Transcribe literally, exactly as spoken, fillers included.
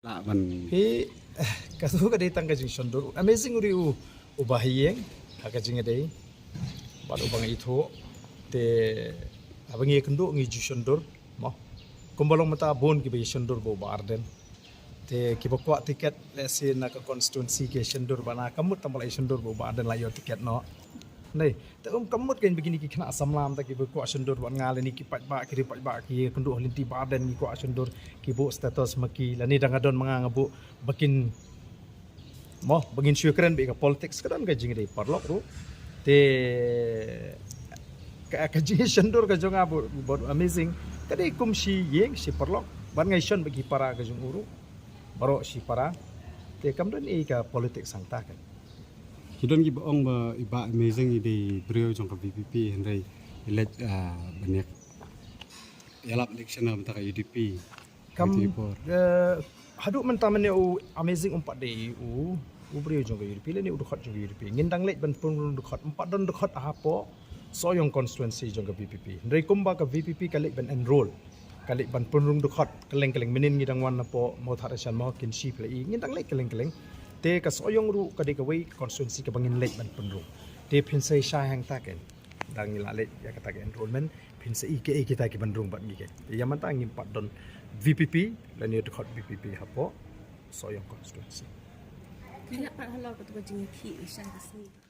Lah ban. Hi, katu ka dei tang ka jingshondur. Amazing u dei u, uba ha ïing ha ka jingïadei bad uba nga ithuh. Te haba ngi ïakynduh ngi ju shondur mo. Kumba long mynta bun kiba ïashondur bad u Bah Ardent. Te kiba kwah tiket lehse na ka constituency ki shondur bad nga, kam mut tang ba la ïashondur bad u Bah Ardent la ïoh tiket noh. Nei, te um kam mut kein ba kine ki khynnah samla mynta kiba kwah shondur bad nga lane ki paidbah, ki riew paidbah ki ïakynduh ha lynti Bah Ardent, ki kwah shondur, ki buh status ma ki lane dang ka don ma nga nga buh ba kin mo, ba ngin shu kren bad ka politics, ka don ka jingïadei paralok ruh. Te ka, ka jingshondur ka jong nga bad, bad Amazing ka dei kum shi ïing shi paralok. Bad nga ïashon bad ki para ka jong u ruh, baroh shi para. Te kam don ei ka politics hangta kein. Ki don kiba ong ba i Bah Amazing i dei briew jong ka VPP, hynrei i leit, ah, ban ïalap election na ka bynta ka UDP. Kam, eh, haduh mynta mynne u Amazing um pat dei u, u briew jong ka UDP lane u dkhot jong ka UDP. Ngin dang leit ban pynrung dkhot, um pat don dkhot hapoh Sohiong constituency jong ka VPP. Hynrei kumba ka VPP ka leit ban enroll, ka leit ban pynrung dkhot kylleng kylleng, mynnin ngi dang wan hapoh Mawthadraishan, Mawkynshi, phi la i, ngin dang leit kylleng kylleng. Te ka Sohiong ruh ka dei kawei ka constituency kaba ngin leit ban pynrung. Te phin sa ïohi hangta kein, dang ngi la leit ïa kata ka enrollment, phin sa i kaei kita ki ban rung bad ngi kein. Te ïa mynta ngim pat don VPP lane dkhot VPP hapoh Sohiong constituency. Ki la pat halor katu ka jingïakhih sha ka sngi.